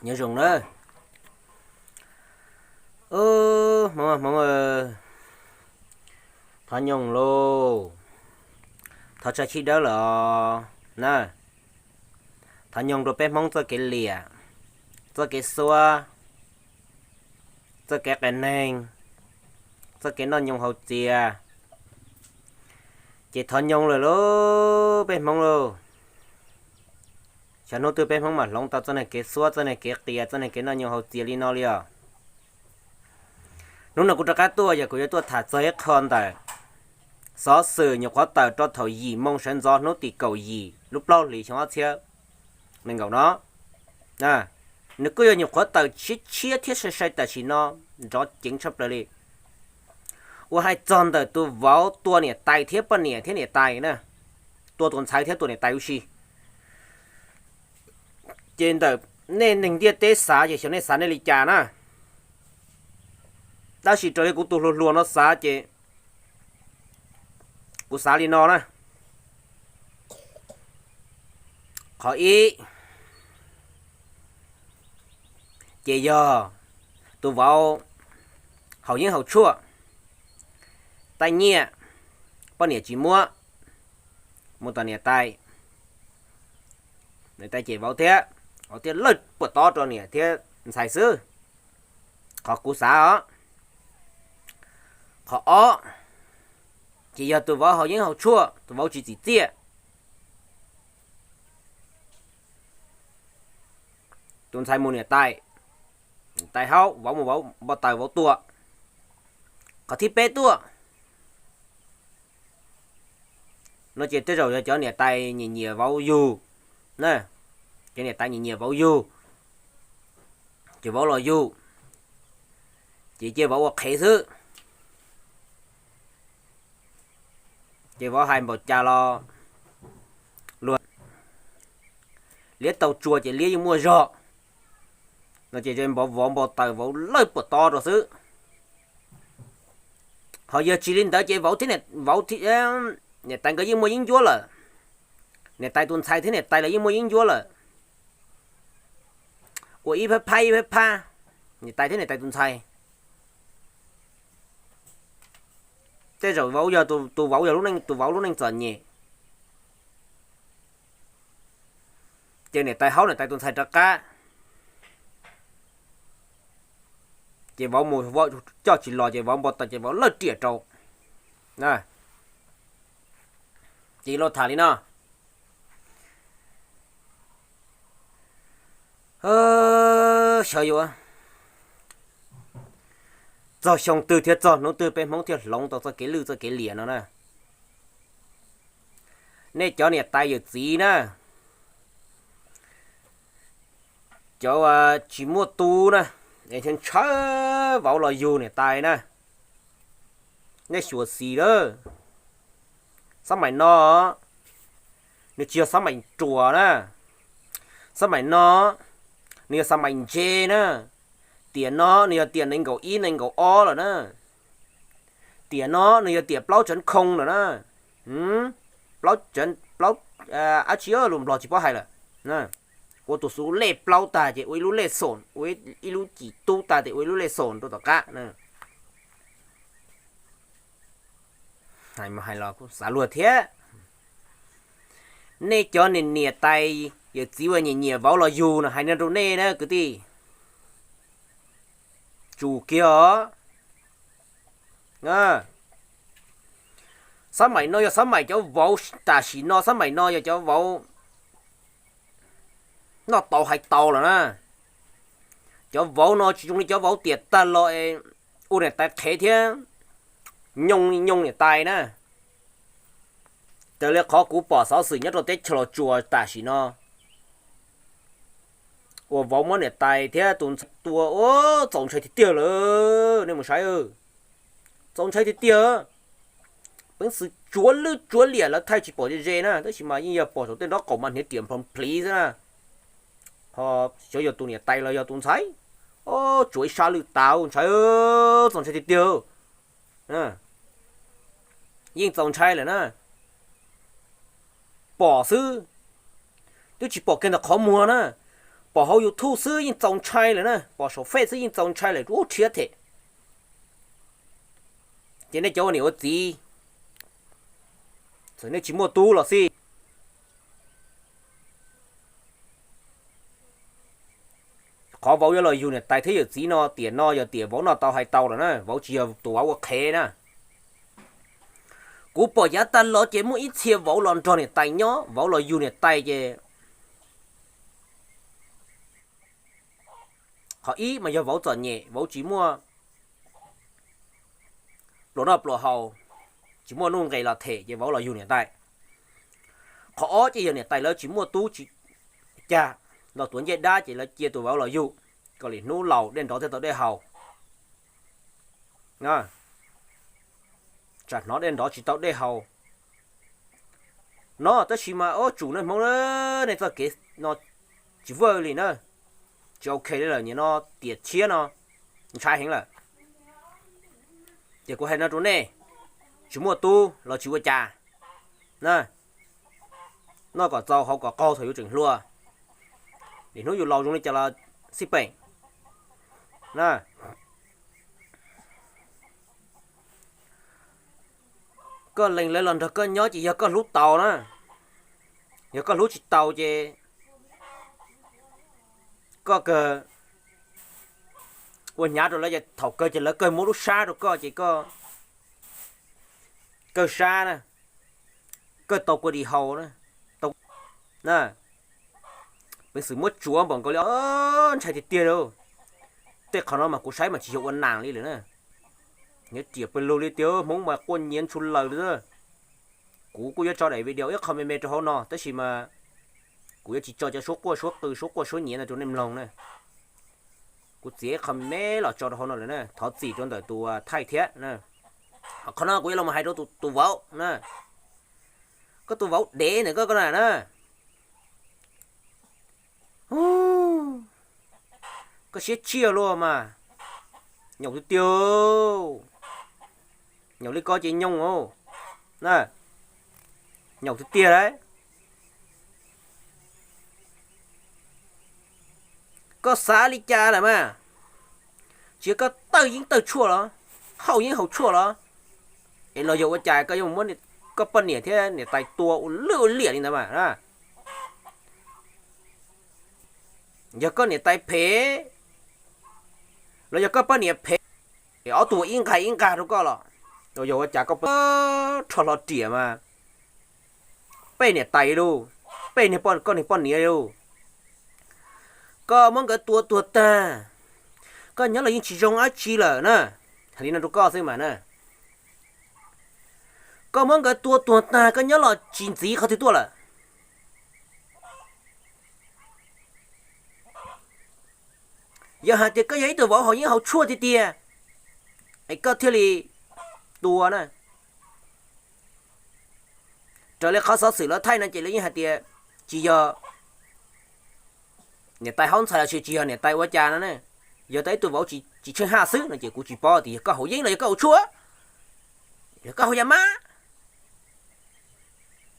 Nyob zoo na. Hmoob, Hmoob, thov nyoog lauj, thov tsa chij dawb lawm os na. Thov nyoog rau peb Hmoob txoj kev liam, txoj kev xuab, txoj kev qias neeg, txoj kev noj nyoog haus txias. Ces thov nyoog lawm lauj peb Hmoob lauj. Xyov hnub twg peb Hmoob mam hloov tau txoj niag kev xuab, txoj niag kev qias, txoj niag kev noj nyoog haus txias li no li os. Hnub no kuv rov qab tuaj yog kuv yuav tuaj tham txog ib qho ntawm xov xwm nyuam qhuav tawm rau thaum yim moo sawv ntxov hnub tim kaum yim lub plaub hlis xyoo ob txhiab nees nkaum no. Nws kuj yog nyuam qhuav tawm tshiab tshiab thiab sai sai tam sim no nrov ceev tshaj plaws li. Uas hais txog ntawm tus vauv tua niam tais thiab poj niam thiab niam tais na, tua tus ntxhais thiab tua niam tais huv si. Ces ntawm nej neeg ntiaj teb xav ces xyov nej xav nej li cas na. Tab sis raws li kuv tus hluas hluas no xav ces kuv xav li no na. Qhov ib, ces yog tus vauv haus yeeb haus tshuaj, taj nyiaj poj niam tsis muab, mus tom niam tais, niam tais cem vauv thiab, vauv thiaj lawj puas tob rau niam thiab ntxhais xwb. Qhov kuv xav os. Qhov ob, ces yog tus vauv haus yeeb haus tshuaj, tus vauv tsis txim txiaj, tus ntxhais mus niam tais, niam tais haub, vauv mus vauv npau taws vauv tua. Qhov thib peb tuaj no ces tej zaum yog cov niam tais nyiam nyiam vauv yug na, cov niam tais nyiam nyiam vauv yug, ces vauv los yug, ces cia vauv ua qhev xwb. Ces vauv hais npaum cas los luag, liab tau tsua ces liab yeej muaj zog no ces vauv npau taws vauv lawj puas tob rau xwb. Ho yog tsis li ntawd ces vauv thiab, vauv, niam tais nkawd yeej muaj yeeb ncuab lawm. Niam tais tus ntxhais thiab niam tais lawv yeej muaj yeeb ncuab lawm. Ua ib phab phab ib phab phab, niam tais thiab niam tais tus ntxhais. Tej zaum vauv yog tus vauv yog lub neej, tus vauv lub neej txom nyem, ces niam tais haub niam tais tus ntxhais rov qab, ces vauv mus coj tsis los ces vauv npau taws ces vauv lawj riam rau. Ces los tham li no, xyov yuav txog xyoo twg thiab txog hnub twg peb Hmoob thiaj hloov tau txoj kev lwj txoj kev liam no na. Nej cov niam tais yawm txiv na, cov tsis muaj tub na, es ntshaw vauv los yug niam tais na, nej xyuam xim lawm. Xab maim no nws tsis yog xab maim ruam na, xab maim no nws yog xab maim ntse na. Tiam no nws yog tiam nees nkaum ib nees nkaum ob lawm na. Tiam no nws yog tiam plaub tsawv khoo lawm na. Plaub, plaub, ab tsi lus Nplog tsis paub hais lawm. Ua tus xub lej plaub tag ces ua ib lub lej xom, ua ib lub cim tub tag ces ua ib lub lej xom rau tom qab. Hais los kuj xav luag thiab. Nej cov niam niam tais yawm txiv uas nyiam nyiam vauv los yug no hais no rau nej na kwv tij. Tsum kiag os. Xab maim no yog xab maim cov vauv tam sim no, xab maim no yog cov vauv noj tau hais tau lawm na. Cov vauv no tsis zoo li cov vauv tiam tag los es ua niam tais qhev thiab nyooj nyooj niam tais na. Raws li qhov kuv pom xov xwm nyob rau teb chaws Los Tsuas tam sim no, uas vauv muab niam tais thiab tus ntxhais tua, txaus ntshai tiag tiag lawm nej mus saib. Txaus ntshai tiag tiag. Peev xwm tsuav lwj tsuav liam lawv thaij tsis pom ze ze na, tab sis mas yeej yog pom saum tej nraub qaum mas hniav riam nplho npliv xwb na. Ho xyov yog tus niam tais los yog tus ntxhais, tsuav ib sab lwj tas ntshai, txaus ntshai tiag tiag. Yeej txaus ntshai lawm na. Pom xwb, twb tsis pom kiag ntawm qhov muag na, Pom hauv YouTube xwb yeej txaus ntshai lawm na, pom saum Face xwb yeej txaus ntshai lawm, ub rhiab thiab. Ces nej cov ua niam ua txiv, txawm nej tsis muaj tub los xij, qhov vauv yuav los yug niam tais thiab yawm txiv no, tiam no yog tiam vauv noj tau hais tau lawm na, vauv tsis yog tus vauv ua qhev na. Kuv pom yav tag los ces muaj ib txhia vauv los nrog niam tais nyob, vauv los yug niam tais ces qhov ib mas yog vauv txom nyem, vauv tsis muaj pluas noj pluas haus, tsis muaj nuj nqis los them ces vauv los yug niam tais. Qhov ob ces yog niam tais lawv tsis muaj tub tsis cag los tuav ncej dab ces lawv cia tus vauv los yug, kom li hnub laus dej nrov thiaj tau dej haus. Tsam hnov dej nrov tsis tau dej haus no, tab sis mas ob tsum nej Hmoob, nej txoj kev no tsis vaj li na, tsis ok li lawm, nim no tiam tshiab no ntshai heev lawm. Ces kuv hais no rau nej, tsis muaj tub los tsis ua cas na, noj kom txaus haus kom qaug thaum yus tseem hluas, li hnub yus laus zoo li cas los xij peem na. Koj lees lawv los nrog koj nyob ces yog koj hlub tau na, yog koj hlub tsis tau ces koj kawg ua hnyav rau lawv, thaum kawg ces lawv kawg muab lub sab rau koj ces koj kawg sab na, kawg tau kua dis haus na. Peev xwm muab tsuav npaum nkaus li, ntshai tiag tiag li. Tej qhov no mas kuv saib mas tsis yog ua nas li lawm na, nyob riam pawg lug li tiag, Hmoob mas quaj nyiav ntshua lawm li. Kuv kuj yuav tso daim video ib qho me me rau hauv no tab sis mas kuv yuav tsis tso cov suab quaj suab qw suab quaj suab nyiav no rau nej mloog na. Kuv txiav ib qho me me los tso rau hauv no lawm na, thov txim rau ntawm tus thaij thiab. Qhov no kuv yuav los hais rau tus vauv na, koj tus vauv dev ntawm koj na, koj siab tsiaj luaj mas, nyaum tiag tiag, nyaum li koj ces nyoog na, nyaum tiag tiag lawm. Koj xav li cas lawm mas, tsis yog koj tawj yeeb tawj tshuaj los, haus yeeb haus tshuaj los, es los yog ua cas koj yuav muab koj poj niam thiab niam tais tua ua lwj ua liam li ntawd mas. Yog koj niam tais phem los yog koj poj niam phem, es ob tug ua ib nqag ib nqag rau koj los, los yog ua cas koj rho hlo riam mas peb niam tais lauj, peb niag, koj niag poj niam lauj, koj muab nkawd tua tuag tag, koj nyob los yeej tsis zoo dab tsi lawm na. Hais li no rau koj xwb mas na, koj muab nkawd tua tuag tag koj nyob los tsis ntxiv qhov twg tuaj lawm. Yog hais tias koj yog ib tug vauv haus yeeb haus tshuaj tiag tiag, es koj thiaj li tua na. Raws li qhov xov xwm lawv thaij no ces lawv yeej hais tias tsis yog niam tais haub ntxhais los sis tsis yog niam tais ua cas no ne, yog tias ib tug vauv tsis tsheej haj xwb no ces kuv tsis paub tias yog koj haus yeeb los yog koj haus tshuaj, yog koj haus yas mab,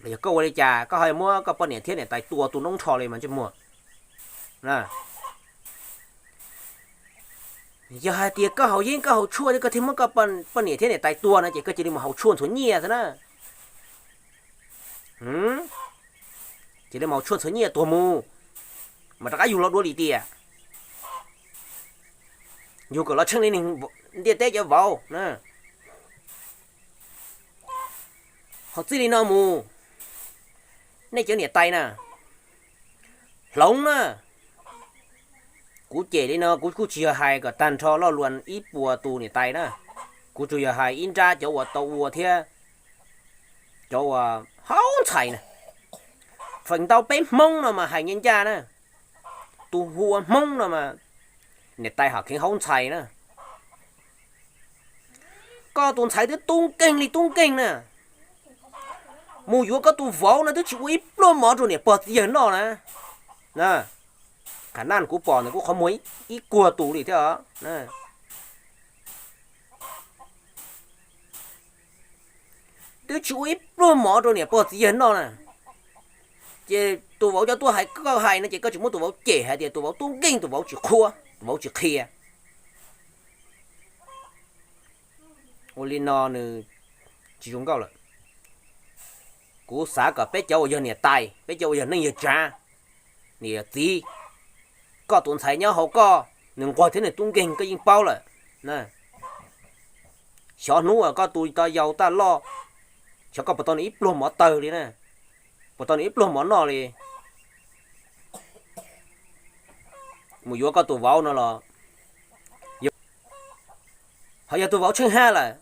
los yog koj ua li cas koj ho muab koj poj niam thiab niam tais tua tu noob nrho li mas ntsej muag. Yog hais tias koj haus yeeb koj haus tshuaj thiab koj thiaj muab koj poj niam thiab niam tais tua no ces koj cia li mus haus tshuaj ntxhuav nyiaj xwb na. Cia li mus haus tshuaj ntxhuav nyiaj tuag mus, mas rov qab yug los dua li tiam, yug kom los tsheej li neeg ntiaj teb cov vauv na. Ho txij li no mus, nej cov niam tais na, hloov na. Kuv cem li no kuv kuj tsis yog hais kom tag nrho loj luas ib puas tus niam tais na, kuv tsuas yog hais ib nrab cov uas tau ua thiab cov uas haub ntxhais na. Feem ntau peb Hmoob no mas hais ncaj ncaj na, tus hu ua Hmoob no mas niam tais hom kheev haub ntxhais na. Koj tus ntxhais twb tub nkeeg li tub nkeeg na, mus yuav koj tus vauv no twb tsis ua ib pluag mov rau niam pog txiv yawg noj na. Qhov no kuv pom ntawm kuv qhov muag ib kuag tus li thiab. Twb tsis ua ib pluag mov rau niam pog txiv yawg noj na. Ces tus vauv cov tuaj hais koj hais no ces koj tsis muab tus vauv cem hais tias tus vauv tub nkeeg, tus vauv tsis qhuab, tus vauv tsis qhia. Ua li no nws tsis zoo nkauj lawm. Kuv xav kom peb cov uas yog niam tais, peb cov uas yog neej yog tsav, niam yog txiv, koj tus ntxhais nyob hauv koj, nws nquag thiab nws tub nkeeg koj yeej paub lawm. Xyov hnub uas koj tus tau yau taj loj, xyov koj puas tau nws ib pluag mov tawg li na, puas tau nws ib pluag mov noj li. Mus yuav koj tus vauv no los, ho yog tus vauv tsheej haj lawm,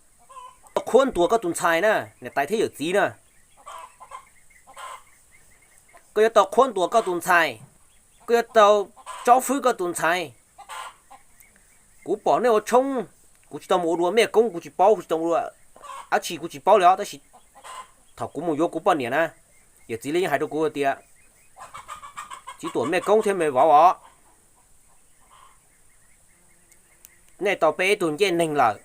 tau qhuab ntuas koj tus ntxhais na, niam tais thiab yawm txiv na. Koj yuav tau qhuab ntuas koj tus ntxhais, koj yuav tau tsaub fwb koj tus ntxhais. Kuv pom nej ua tshoob, kuv tsis tau mus ua dua mej koob, kuv tsis paub, kuv tsis tau ua dua dab tsi, kuv tsis paub li os, tab sis thaum kuv mus yuav kuv poj niam na, yawm txiv li yeej hais rau kuv tias, txiv tuam mej koob thiab me vauv os, nej tau peb ib tug ncej neeg lawm.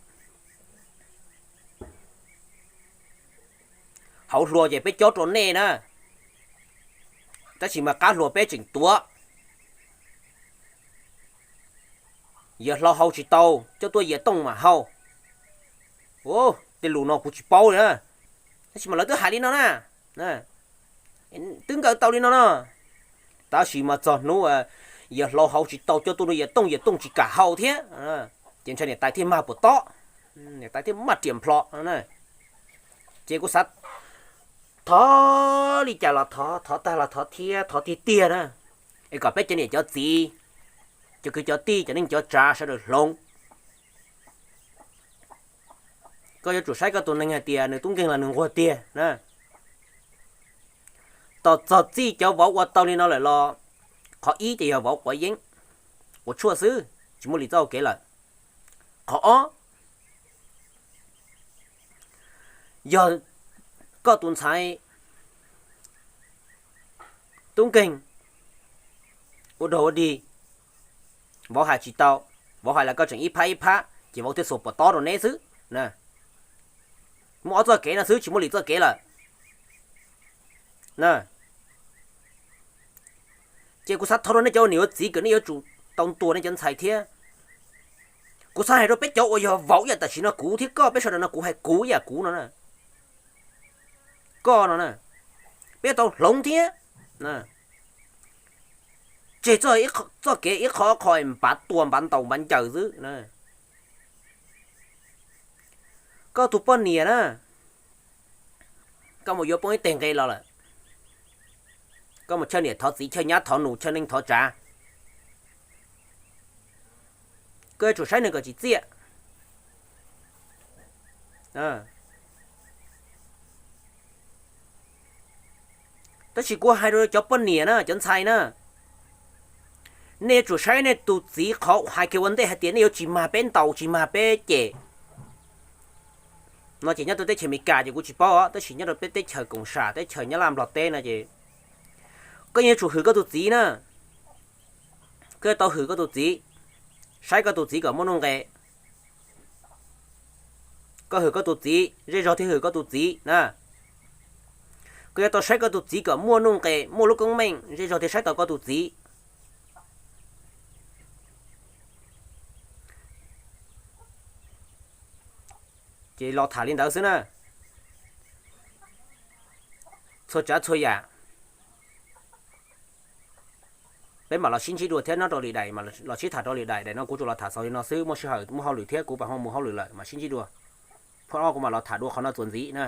Hauv hlua ces peb cob rau nej na, tab sis mas qab hlua peb tseem tuav. Yawg hlau hau tsis tau, coj tuaj yias tooj mam hau. Tej lus no kuv tsis paub li na, tab sis mas lawv twb hais li no na, twb nkawd tau li no no. Tab sis mas txog hnub yawg hlau hau tsis tau, coj tuaj yias tooj, yias tooj tsis kam hau thiab, ces ntshai niam tais thiaj mag puas tob, niam tais thiaj maj riam nplho. Ces kuv xav thov li cas los thov, thov tag los thov thiab thov tiag tiag na, es kom peb cov niam cov txiv, cov kwv cov tij, cov neej cov tsav sawv daws hloov. Koj yuav tsum saib koj tus neeg hais tias nws tub nkeeg los nws nquag tiag na. Tos txog txij cov vauv ua tau li no lawm los, qhov ib ces yog vauv quav yeeb, quav tshuaj xwb, tsis muaj li txoj kev lawm. Qhov ob, yog koj tus ntxhais tub nkeeg ua dog ua dig, vauv hais tsis tau, vauv hais los koj tseem ib phab ib phab ces vauv thiaj xuas puas tob rau neb xwb. Muaj ob txoj kev no xwb, tsis muaj li txoj kev lawm. Ces kuv xav thov rau nej cov ua niam ua txiv kom nej yuav tsum tau ntuas nej cov ntxhais thiab. Kuv xav hais rau peb cov uas yog vauv ib yam tam sim no, kuv thiab koj, peb sawv daws no, kuv hais kuv ib yam kuv no na, koj no na, peb yuav tau hloov thiab. Tseg txoj kev ib qho ob qho npav tua npav ntaus npav ncaws xwb. Koj tus poj niam na, koj mus yuav poob ib teg nqe los lawm, koj mus chawj niam thov txiv, chawj nyab thov nus, chawj neej thov tsav, koj yuav tsum saib nws kom tsim txiaj. Tab sis kuv hais rau cov poj niam na, cov ntxhais na, nej yuav tsum saib nej tus txiv qhov hais kiag ua ntej hais tias nej yuav tsis mag peb ntaus, tsis mag peb cem. No ces nyob rau teb chaws Amelikas ces kuv tsis paub os, tab sis nyob rau peb teb chaws koom sam, teb chaws Nyab Laj Nplog teb no ces koj yeej yuav tsum hwm koj tus txiv na. Koj yuav tau hwm koj tus txiv, saib koj tus txiv kom muaj nuj nqes. Koj hwm koj tus txiv, zej zog thiaj hwm koj tus txiv na. Koj yuav tau saib koj tus txiv kom muaj nuj nqes, muaj lub koob meej, zej zog thiaj saib tau koj tus txiv. Ces los tham li ntawd xwb na. Txhua tsav txhua yam peb mam los sib ntsib dua thiab nyob rau lwm daim, los sib tham rau lwm daim. Daim no kuv tsuas los tham xaus li no xwb, muaj sij hawm muaj hauj lwm thiab kuv pam ho mus hauj lwm lawm, mam sib ntsib dua. Phab ob kuv mam los tham dua qhov no txuas ntxiv na.